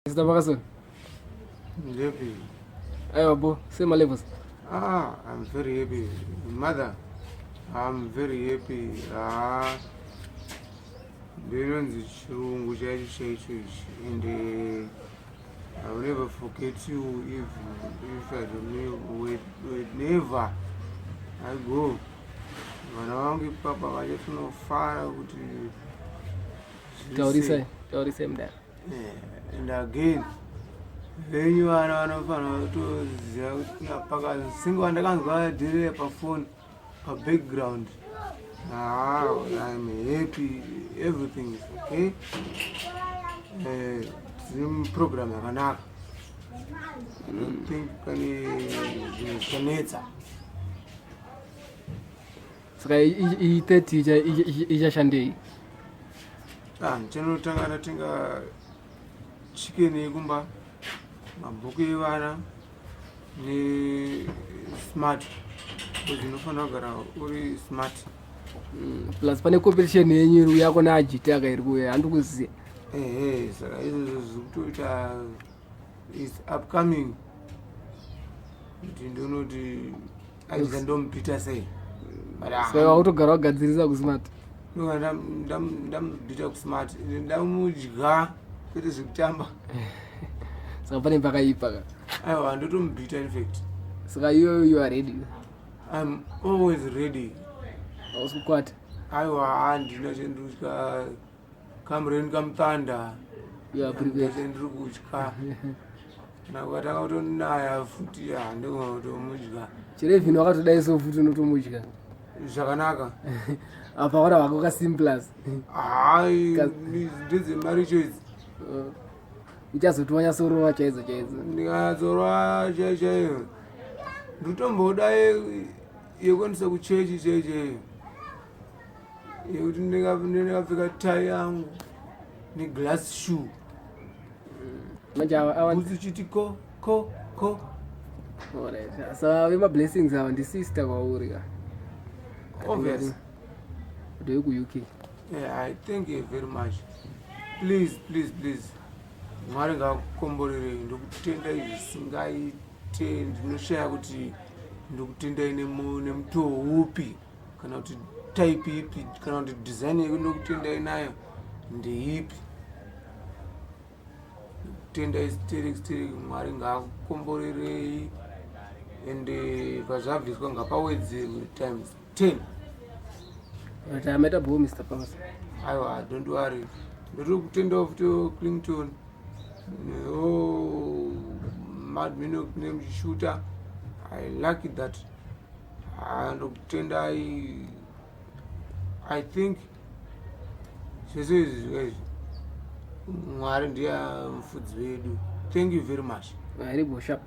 Mr. Ferguson. Happy. Aiwa bo, same levels. Ah, I'm very happy. Mother, I'm very happy. Ah. Ndinonzi chirungu chaicho chaicho ichi and I will never forget you if I don't know whenever I go. Vana vangu ipapa vachatonofara kuti zviri sei. Taurisai, taurisai mudara. And again venyu vana vanofanira kutoziva kuti kuna pakasinga vandakanzwa dherere pafoni pabackground. Ah, I'm happy, everything is okay. Tiri muprogram yakanaka. I don't think pane zvinhu zvichanetsa. Saka iyi 30 ichashandei? Ah, ndichanotanga ndatenga chicken yekumba, mabhuku evana nesmart, because unofanira kugara uri smart. Plus pane competition yenyu iri yako naajiti aka iri kuuya, handi kuziva. Ehe, saka izvozvo zviri kutoita is upcoming kuti ndonoti aita ndomubhita sei. But ah, Saka wakutogara wagadzirisa kusmart. Ndonga ndamubhita kusmart, ndamudya kwete zvekutamba. Saka pane pakaipa ka. Aiwa, ndotomubhita in fact. Saka iyoyo you are ready? I'm always ready. Hausi kukwata? Aiwa, handina chendikutya. Come rain, come thunder. You are prepared. Chendiri kutya kana ukatanga kutonaya futi, handikona kutomudya. Chirevhini wakatodai so futi unotomudya. Zvakanaka. Apa ora wako kasimplus. Hai, ndedzemaricho idzi. Uchazoti wanyatsorova chaidzo chaidzo. Ndikanyatsorova chaiyo chaiyo, ndikutomboda yekuendesa kuchechi chaiyo chaiyo, yekuti ndingapfeka tai yangu neglass shoe. Manje ava bhutsu chiti ko ko ko. Alright. Saka vemablessings ava ndisister kwauri ka. Obvious. NdeyekuUK. Yeah, I thank you very much. Please, please, please, Mwari ngakukomborerei. Ndokutendai zvisingaite. Ndinoshaya kuti ndokutendai nemutoo upi, kana kuti type ipi, kana kuti design yeku ndokutendai nayo ndeipi. Ndokutendai sterek sterek. Mwari ngaakukomborerei, ende pazvabviswa ngapawedzerwe times 10. But amaita bho, Mr. Powers. Aiwa, don't worry. Ndiri kutendawo futi Clinton newo madmino nemuchishuta. I like that. Ah, ndokutendai. I think zvese izvi zvika izvi, Mwari ndiye mufudzi wedu. Thank you very much. Ari bho sharp.